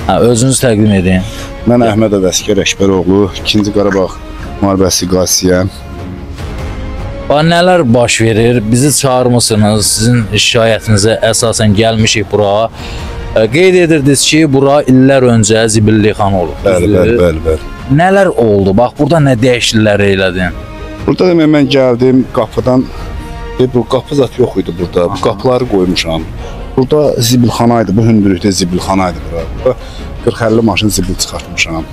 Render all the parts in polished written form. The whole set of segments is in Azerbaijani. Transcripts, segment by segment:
Hə, özünüzü təqdim edin. Mən Əhmədov Əsgər Əkbəroğlu, 2-ci Qarabağ müharibəsi qazisiyəm. Bax, nələr baş verir? Bizi çağırmısınız, sizin şikayətinizə əsasən gəlmişik bura. Qeyd edirdiniz ki, bura illər öncə zibillikxana olub. Bəli, bəli, bəli, bəli. Nələr oldu? Bax, burada nə dəyişikliklər elədin? Burada demək, mən gəldim qapıdan, bu qapı zat yox idi burada, bu qapıları qoymuşam. Burada zibilxana idi, bu hündürlükdə zibilxana idi bura. Burada 40-50 maşın zibil çıxartmışam.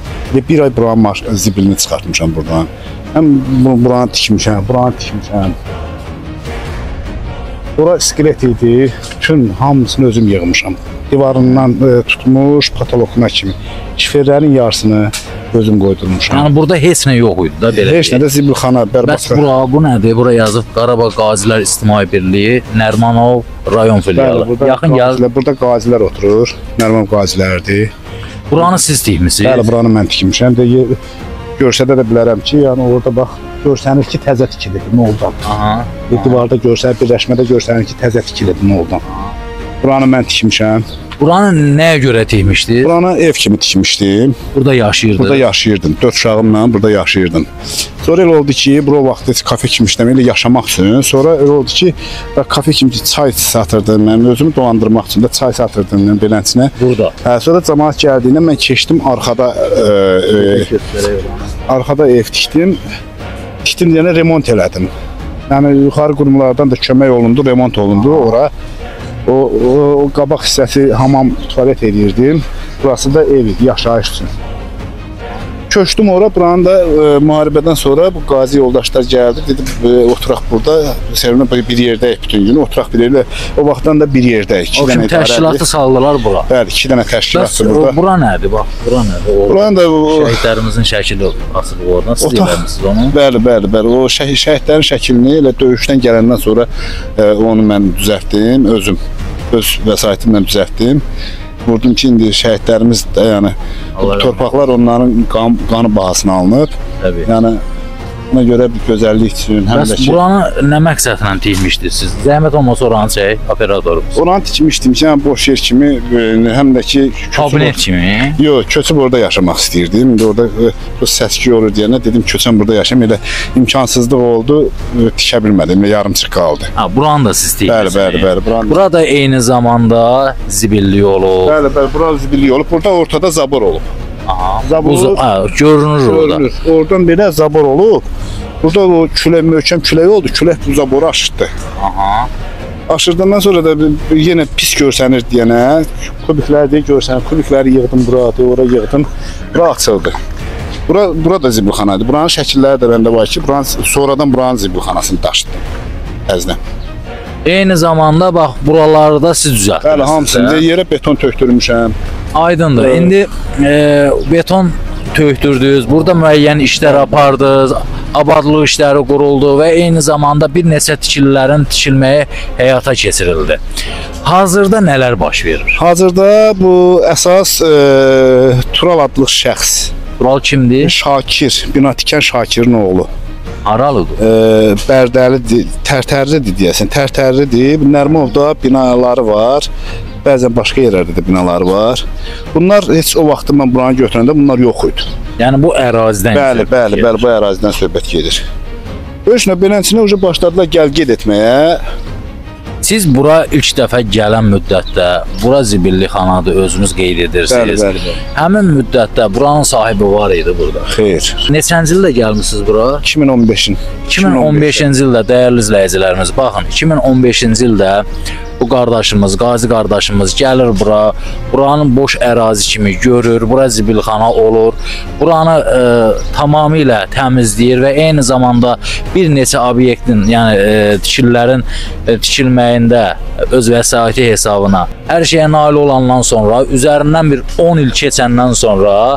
Bir ay buranın zibilini çıxartmışam buradan. Həm buranı tikmişəm, buranı tikmişəm. Bura iskelet idi, bütün hamısını özüm yığmışam. Divarından tutmuş, patologuna kimi. Şiferlərin yarısını özüm qoydurmuşam. Yəni burada heç nə yox idi da belə. Heç nə də zibilxana, bərbad. Bəs bura, bu nədir? Bura yazıb Qarabağ Qazilər İctimai Birliyi, Nərimanov rayon filialı. Bəli, yaxın gəl. Burada qazilər oturur, Nərimanov qazilərdir. Buranı siz tikmisiniz? Bəli, buranı mən tikmişəm. Görsədə də bilərəm ki, yəni orada bax, görsənir ki, təzə tikilib noldan. Aha. Divarda görsənir, birləşmədə görsənir ki, təzə tikilib noldan. Buranı mən tikmişəm. Buranı nəyə görə tikmişdiniz? Buranı ev kimi tikmişdim. Burada yaşayırdınız? Burada yaşayırdım. 4 uşağımla burada yaşayırdım. Sonra elə oldu ki, bura o vaxt kafe kimi işləmək, elə yaşamaq üçün. Sonra elə oldu ki, kafe kimi çay satırdım. Mən özümü dolandırmaq üçün də çay satırdım mən beləsinə. Burada? Hə, sonra cəmaət gəldiyində mən keçdim arxada, arxada ev tikdim. Tikdim deyənə remont elədim. Yəni yuxarı qurumlardan da kömək olundu, remont olundu ora. O qabaq hissəsi hamam, tualet eləyirdim. Burası da ev idi, yaşayış üçün. Köçdüm ora, buranın da müharibədən sonra bu qazi yoldaşlar gəldi, dedi oturaq burada, Sevimlə bir yerdəyik bütün günü, oturaq bir yerdə. O vaxtdan da bir yerdəyik. O kimi təşkilatı saldılar bura. Bəli, 2 dənə təşkilatdır burada. Bura nədir? Bax, bura nədir? Buranın da şəhidlərimizin şəkili asılıb oradan. Siz eləmisiniz onu? Bəli, bəli, bəli. O şəhidlərin şəklini elə döyüşdən gələndən sonra onu mən düzəltdim, özüm, öz vəsaitimlə düzəltdim. Vurdum ki, indi şəhidlərimiz də, yəni torpaqlar onların qanı bahasına alınıb. Təbii. Yəni buna görə bir gözəllik üçün həm də ki... Bəs buranı nə məqsədlə tikmişdiniz siz? Zəhmət olmasa oranı çək, operatorumuz. Oranı tikmişdim ki, yəni boş yer kimi, həm də ki... Kabinet kimi? Yox, köçüb orada yaşamaq istəyirdim. İndi orada səs-küy olur deyənə dedim, köçəm burada yaşayım. Elə imkansızlıq oldu, tikə bilmədim, elə yarımçıq qaldı. Ha, buranı da siz tikmişsiniz. Bəli, bəli, bəli. Burada eyni zamanda zibillik olub. Bəli, bəli, bura zibillik olub. Burada ortada zabor olub. Aha, zabor, görünür orada. Görünür. Oradan belə zabor olub. Burada o külək, möhkəm külək oldu. Külək bu zaboru aşırdı. Aha. Aşırdandan sonra da yenə pis görsənir deyənə, kubiklər deyə görsənir. Kubikləri yığdım bura, ora yığdım. Bura açıldı. Bura da zibilxana idi. Buranın şəkilləri də məndə var ki, sonradan buranın zibilxanasını daşıdım. Təzdən. Eyni zamanda bax, buralarda siz düzəltdiniz. Bəli, hamısını. Yerə beton tökdürmüşəm. Aydındır. İndi beton tökdürdünüz, burada müəyyən işlər apardınız, abadlıq işləri quruldu və eyni zamanda bir neçə tikililərin tikilməyi həyata keçirildi. Hazırda nələr baş verir? Hazırda bu əsas Tural adlı şəxs. Tural kimdir? Şakir, bina tikən Şakirin oğlu. Haralıdır? Bərdəlidir, Tərtərlidir deyəsən, Tərtərlidir. Nərimanovda binaları var. Bəzən başqa yerlərdə də binaları var. Bunlar heç o vaxtı mən buranı götürəndə bunlar yox idi. Yəni bu ərazidən bəli, bəli, bəli, bu ərazidən söhbət gedir. Böyüşünə, beləsinə uca başladılar gəl-ged etməyə. Siz bura ilk dəfə gələn müddətdə, bura zibillikxanadır, özünüz qeyd edirsiniz. Bəli, bəli, bəli. Həmin müddətdə buranın sahibi var idi burada? Xeyr. Neçənci ildə gəlmisiniz bura? 2015-in. 2015-ci ildə, dəyərli izləyicilərimiz, baxın, 2015-ci ildə bu qardaşımız, qazi qardaşımız gəlir bura, buranın boş ərazi kimi görür, bura zibilxana olur, buranı tamamilə təmizləyir və eyni zamanda bir neçə obyektin, yəni tikililərin tikilməyində öz vəsaiti hesabına hər şeyə nail olandan sonra, üzərindən bir 10 il keçəndən sonra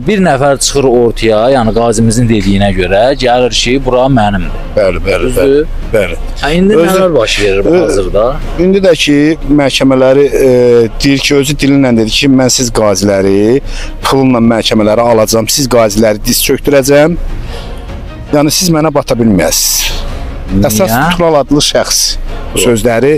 bir nəfər çıxır ortaya, yəni qazimizin dediyinə görə gəlir ki, bura mənimdir. Bəli, bəli, bəli. Bəli. İndi nələr baş verir hazırda? İndi də ki, məhkəmələri deyir ki, özü dilinlə dedi ki, mən siz qaziləri pulla məhkəmələri alacam, siz qaziləri diz çöktürəcəm. Yəni, siz mənə bata bilməyəsiniz. Əsas Tural adlı şəxs bu sözləri,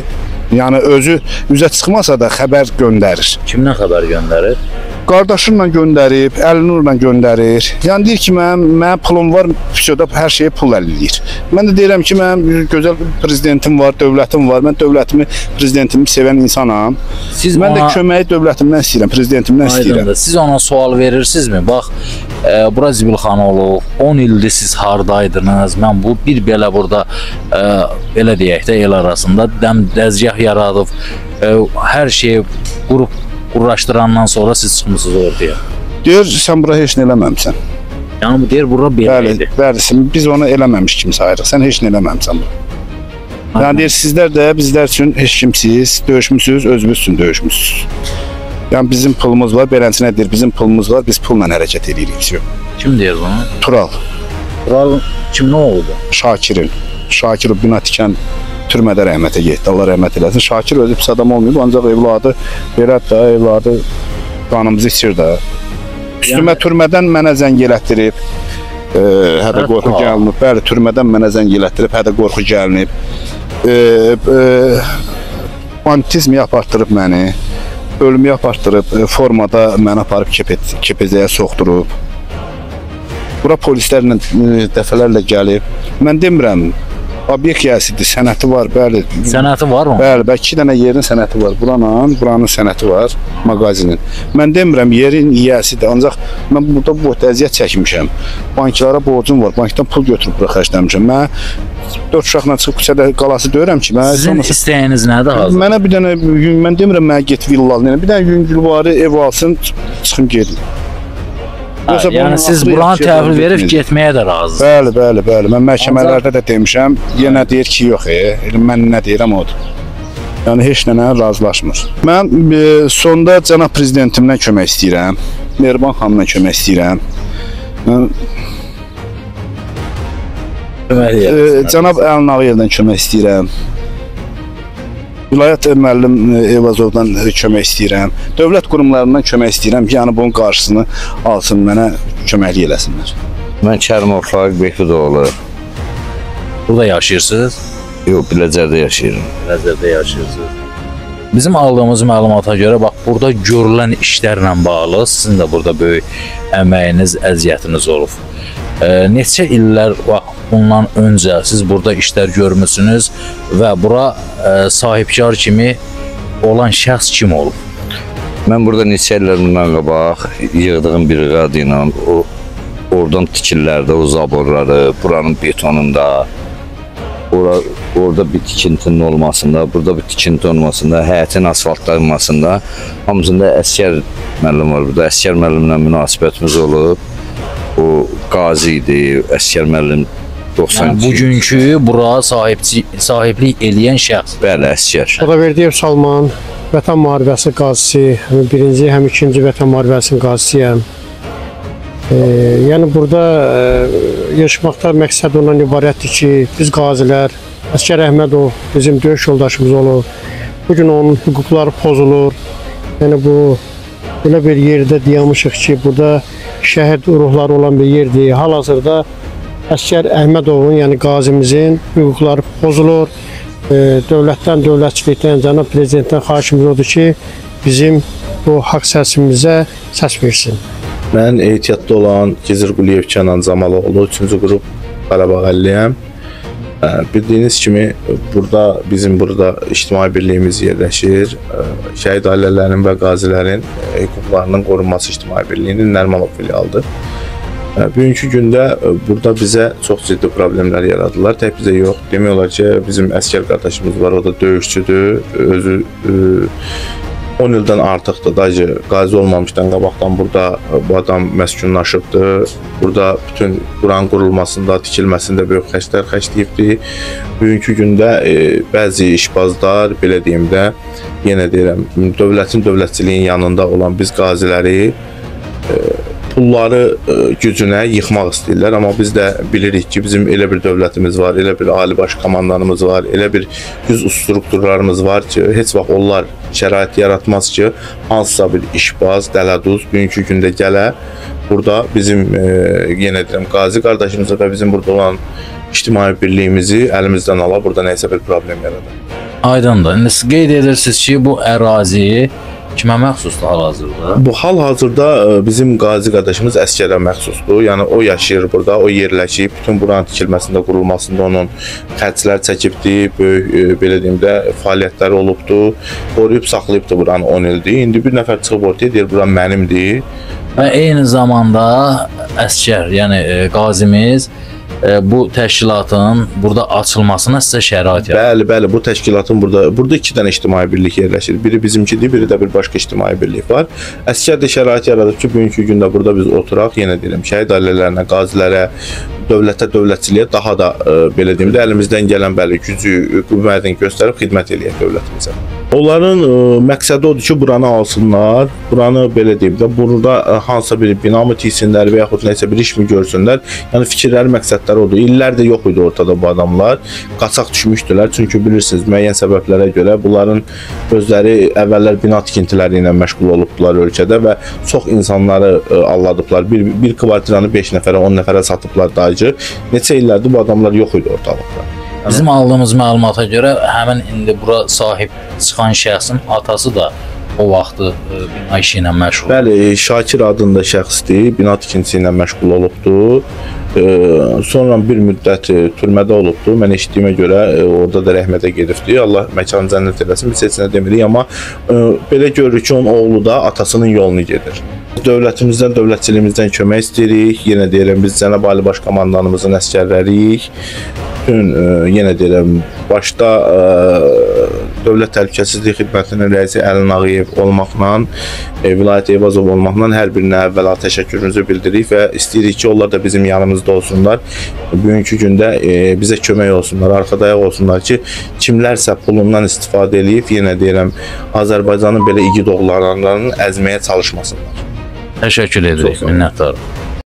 yəni özü üzə çıxmasa da xəbər göndərir. Kimdən xəbər göndərir? Qardaşımla göndərib, Əlinurla göndərir. Yəni deyir ki, mənim pulum var, püsödə hər şeyi pul əl eləyir. Mən də deyirəm ki, mənim gözəl prezidentim var, dövlətim var. Mən dövlətimi, prezidentimi sevən insanam. Mən də köməyi dövlətimdən istəyirəm, prezidentimdən istəyirəm. Siz ona sual verirsinizmi? Bax, bura zibilxana olub, 10 ildir siz hardaydınız? Mən bu bir belə burada, belə deyək də, el arasında dəzgah yaradıb, hər şeyi qurub, quraşdırandan sonra siz çıxmısınız orduya. Deyir, sən bura heç nə eləməmsən. Yəni, bu deyir, bura belə idi. Bəli, biz onu eləməmiş kimi sayırıq. Sən heç nə eləməmsən bura. Yəni, deyir, sizlər də bizlər üçün heç kimsiz, döyüşmüsünüz, özünüz üçün döyüşmüsünüz. Yəni, bizim pulumuz var, beləsinə deyir, bizim pulumuz var, biz pulla hərəkət edirik. Kim deyir bunu? Tural. Tural kim, nə oldu? Şakirin. Şakir bina tikən türmədə rəhmətə getdi, Allah rəhmət eləsin. Şakir özü pis adam olmayıb, ancaq evladı belədir də, evladı qanımızı içir də. Üstümə türmədən mənə zəng elətdirib, hədə qorxu gəlinib. Bəli, türmədən mənə zəng elətdirib, hədə qorxu gəlinib. Banditizmi apartdırıb məni, ölümü apartdırıb, formada məni aparıb KPZ-yə soxdurub. Bura polislərlə dəfələrlə gəlib. Mən demirəm, obyekt yəsidir, sənəti var, bəli. Sənəti var mı? Bəli, bəli, 2 dənə yerin sənəti var. Buranın sənəti var, mağazinin. Mən demirəm, yerin yiyəsidir, ancaq mən burada bu əziyyət çəkmişəm. Banklara borcum var, bankdan pul götürüb bura xərcləmişəm. Mən 4 uşaqla çıxıb küçədə qalası deyirəm ki, sizin istəyiniz nədir hazır? Mənə bir dənə, mən demirəm, mənə get villa alın, bir dənə yüngülvari ev alsın, çıxım gedim. Yəni siz buranı təhvil verib getməyə də razısınız. Bəli, bəli, bəli. Mən məhkəmələrdə də demişəm. Yenə deyir ki, yox, mən nə deyirəm odur. Yəni heç nənə razılaşmır. Mən sonda cənab prezidentimdən kömək istəyirəm. Mehriban xanımdan kömək istəyirəm. Cənab Əlin Ağayevdən kömək istəyirəm. Vilayət müəllim Eyvazovdan kömək istəyirəm. Dövlət qurumlarından kömək istəyirəm ki, yəni bunun qarşısını alsın, mənə köməklik eləsinlər. Mən Kərimov Faiq Behbudoğlu. Burada yaşayırsınız? Yox, Biləcərdə yaşayıram. Biləcərdə yaşayırsınız. Bizim aldığımız məlumata görə, bax, burada görülən işlərlə bağlı sizin də burada böyük əməyiniz, əziyyətiniz olub. Neçə illər bundan öncə siz burada işlər görmüsünüz və bura sahibkar kimi olan şəxs kim olub? Mən burada neçə illər bundan qabaq yığdığım briqadı ilə oradan tikililərdə o zaborları, buranın betonunda, orada bir tikintinin olmasında, burada bir tikinti olmasında, həyətin asfaltlanmasında, hamısında Əsgər müəllim var burada. Əsgər müəllimlə münasibətimiz olub. O qazi idi, Əsgər müəllim 92. Yəni, bugünkü bura sahiblik eləyən şəxs. Bəli, Əsgər. Xudaverdiyev Salman, Vətən Müharibəsi qazisi, həm birinci, həm ikinci Vətən Müharibəsinin qazisiyəm. Yəni, burada yaşamaqda məqsəd ondan ibarətdir ki, biz qazilər, Əsgər Əhmədov bizim döyüş yoldaşımız olur. Bugün onun hüquqları pozulur. Yəni, bu belə bir yerdə dayanmışıq ki, burada şəhid ruhları olan bir yerdir. Hal-hazırda Əsgər Əhmədovun, yəni qazimizin hüquqları pozulur. Dövlətdən, dövlətçilikdən, cənab prezidentdən xahişimiz odur ki, bizim bu haqq səsimizə səs versin. Mən ehtiyatda olan Gizir Quliyev Kənan Camaloğlu, 3-cü qrup Qarabağ 50-yəm. Bildiyiniz kimi burada bizim burada ictimai birliyimiz yerləşir. Şəhid ailələrinin və qazilərin hüquqlarının qorunması ictimai birliyinin Nərimanov filialıdır. Bugünkü gündə burada bizə çox ciddi problemlər yaradılar. Tək bizə yox, demək olar ki, bizim əsgər qardaşımız var, o da döyüşçüdür. Özü 10 ildən artıqdır, dacı qazi olmamışdan qabaqdan burada bu adam məskunlaşıbdır. Burada bütün buranın qurulmasında, tikilməsində böyük xərclər xərcləyibdir. Bugünkü gündə bəzi işbazlar, belə deyim də, yenə deyirəm, dövlətin, dövlətçiliyin yanında olan biz qaziləri pulları gücünə yıxmaq istəyirlər. Amma biz də bilirik ki, bizim elə bir dövlətimiz var, elə bir ali baş komandanımız var, elə bir güc strukturlarımız var ki, heç vaxt onlar şərait yaratmaz ki, hansısa bir işbaz, dələduz bugünkü gündə gələ burada bizim, yenə deyirəm, qazi qardaşımıza və bizim burada olan ictimai birliyimizi əlimizdən ala, burada nəyisə bir problem yaradar. Aydındır. İndi siz qeyd edirsiniz ki, bu ərazi kimə məxsusdur hal-hazırda? Bu hal-hazırda bizim qazi qardaşımız Əsgərə məxsusdur. Yəni o yaşayır burada, o yerləşib, bütün buranın tikilməsində, qurulmasında onun xərclər çəkibdi, böyük belə deyim də fəaliyyətləri olubdu. Qoruyub saxlayıbdı buranı 10 ildir. İndi bir nəfər çıxıb ortaya deyir, bura mənimdir. Və eyni zamanda Əsgər, yəni qazimiz bu təşkilatın burada açılmasına sizə şərait yaradır. Bəli, bəli, bu təşkilatın burada 2 dənə ictimai birlik yerləşir. Biri bizimkidir, biri də bir başqa ictimai birlik var. Əsgər də şərait yaradıb ki, bugünkü gündə burada biz oturaq, yenə deyirəm, şəhid ailələrinə, qazilərə, dövlətə, dövlətçiliyə daha da belə deyim də əlimizdən gələn bəli gücü, qüvvətini göstərib xidmət eləyək dövlətimizə. Onların məqsədi odur ki, buranı alsınlar, buranı belə deyim də, burada hansısa bir bina mı tiksinlər və yaxud nəsə bir iş mi görsünlər. Yəni fikirləri, məqsədləri odur. İllərdir yox idi ortada bu adamlar. Qaçaq düşmüşdülər. Çünki bilirsiniz, müəyyən səbəblərə görə bunların özləri əvvəllər bina tikintiləri ilə məşğul olubdular ölkədə və çox insanları alladıblar. Bir kvartiranı 5 nəfərə, 10 nəfərə satıblar dayıcı. Neçə illərdir bu adamlar yox idi ortalıqda. Bizim aldığımız məlumata görə həmin indi bura sahib çıxan şəxsin atası da o vaxtı bina işi ilə məşğul. Bəli, Şakir adında şəxsdir, bina tikintisi ilə məşğul olubdu. Sonra bir müddət türmədə olubdu. Mən eşitdiyimə görə orada da rəhmətə gedibdi. Allah məkanı cənnət eləsin, biz heç nə demirik, amma belə görürük ki, onun oğlu da atasının yolunu gedir. Dövlətimizdən, dövlətçiliyimizdən kömək istəyirik. Yenə deyirəm, biz Cənab Ali Baş Komandanımızın əsgərləriyik. Bütün, yenə deyirəm, başda Dövlət Təhlükəsizlik Xidmətinin rəisi Əlin Ağayev olmaqla, Vilayət Eyvazov olmaqla hər birinə əvvəla təşəkkürümüzü bildiririk və istəyirik ki, onlar da bizim yanımızda olsunlar. Bugünkü gündə bizə kömək olsunlar, arxadayaq olsunlar ki, kimlərsə pulundan istifadə eləyib, yenə deyirəm, Azərbaycanın belə igid oğullarının əzməyə çalışmasınlar. Təşəkkür edirik, minnətdarım.